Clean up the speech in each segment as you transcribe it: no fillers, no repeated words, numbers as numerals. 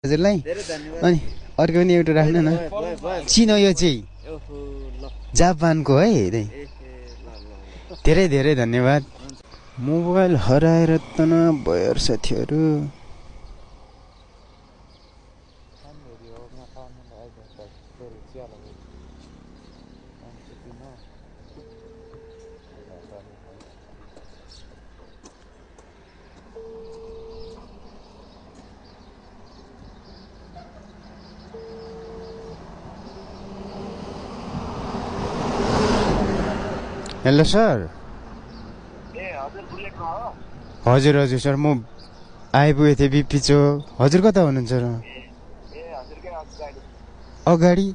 हजुरलाई अनि अर्को पनि एउटा राख्नु न चिनो यो चाहिँ जापानको है धेरै धेरै धन्यवाद मोबाइल हराएर त नभयो साथीहरू हेलो सर हजुर हजुर सर म आइपुगेको थिएँ बिपी चोक हजुर कता हुनुहुन्छ र अगाडि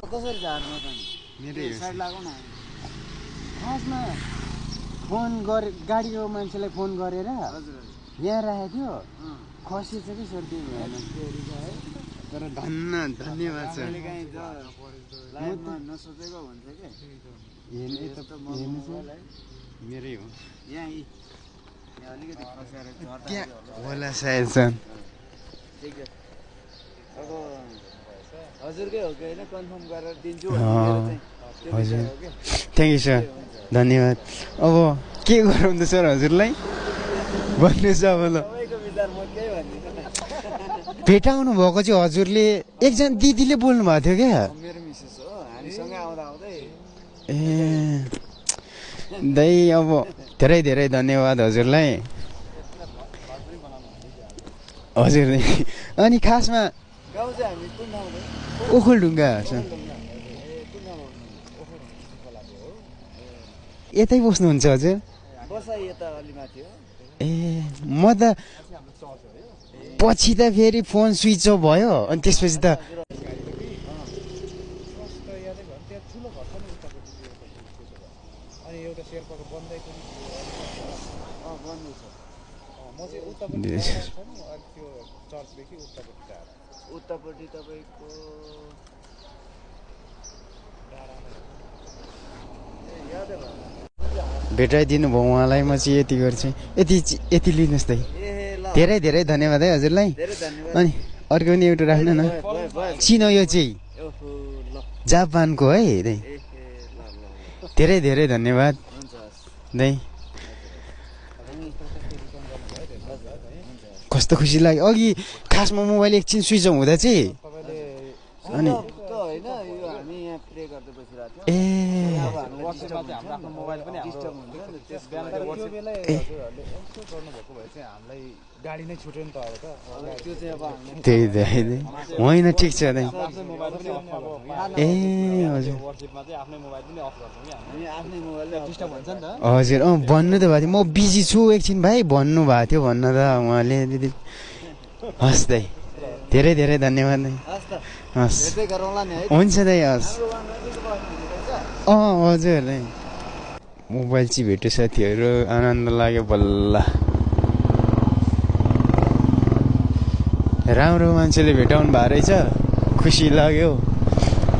कसरी झार्नु त खासमा फोन गरे गाडीको मान्छेलाई फोन गरेर यहाँ राखेको थियो खसिएछ कि सर त्यो भएन तर धन्यवाद सर नसोचेको हुन्छ कि मेरै हो यहाँ अलिकति खसेर होला सायद सर अब हजुरकै हो कि होइन कन्फर्म गरेर दिन्छु हजुर थ्याङ्क यू सर धन्यवाद अब के गरौँ त सर हजुरलाई भन्नुहोस् अब ल तपाईँको विचार म केही भन्दिनँ भेटाउनु भएको चाहिँ हजुरले एकजना दिदीले बोल्नु भएको थियो क्या मेरो मिसेस हो हामीसँगै आउँदा आउँदै ए दाइ अब धेरै धेरै धन्यवाद हजुरलाई हजुर अनि खासमा गाउँ चाहिँ हामी कुन ठाउँमा ओखलढुङ्गा सर यतै बस्नुहुन्छ हजुर बसाइ यता अलि माथि हो ए म त पछि त फेरि फोन स्विच अफ भयो अनि त्यसपछि त उतापट्टि तपाईँको भेटाइदिनु भयो उहाँलाई म चाहिँ यति गर्छु यति लिनुहोस् दाइ धेरै धेरै धन्यवाद है हजुरलाई अनि अर्को पनि एउटा राख्नु न चिनो यो चाहिँ जापानको है दाइ धेरै धेरै धन्यवाद दाइ कस्तो खुसी लाग्यो अघि खासमा मोबाइल एकछिन स्विच अफ हुँदा चाहिँ अनि ए त्यही होइन ठिक छ दाइ ए हजुर हजुर भन्नु त भएको थियो म बिजी छु एकछिन भाइ भन्नु भएको थियो भन्न त उहाँले दिदी हस् दाइ धेरै धेरै धन्यवाद दाइ हस् हुन्छ दाइ हस् हजुर दाइ मोबाइल चाहिँ भेट्यो साथीहरू आनन्द लाग्यो बल्ल राम्रो मान्छेले भेटाउनु भएको रहेछ खुसी लाग्यो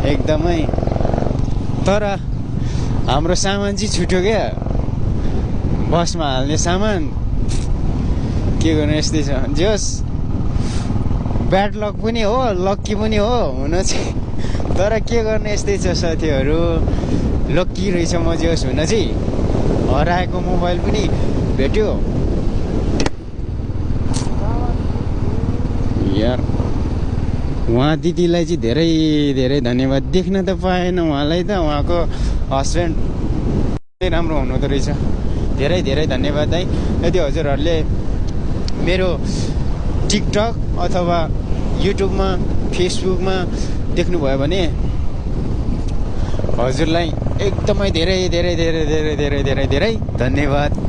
एकदमै तर हाम्रो सामान चाहिँ छुट्यो क्या बसमा हाल्ने सामान के गर्नु यस्तै छ जस ब्याड लक पनि हो लक्की पनि हो हुन चाहिँ तर के गर्ने यस्तै छ साथीहरू लक्की रहेछ म जस हुन चाहिँ हराएको मोबाइल पनि भेट्यो यार उहाँ दिदीलाई चाहिँ धेरै धेरै धन्यवाद देख्न त पाएन उहाँलाई त उहाँको हस्बेन्ड राम्रो हुनुहुँदो रहेछ धेरै धेरै धन्यवाद है यदि हजुरहरूले मेरो टिकटक अथवा युट्युबमा फेसबुकमा देख्नुभयो भने हजुरलाई एकदमै धेरै धेरै धेरै धेरै धेरै धेरै धेरै धन्यवाद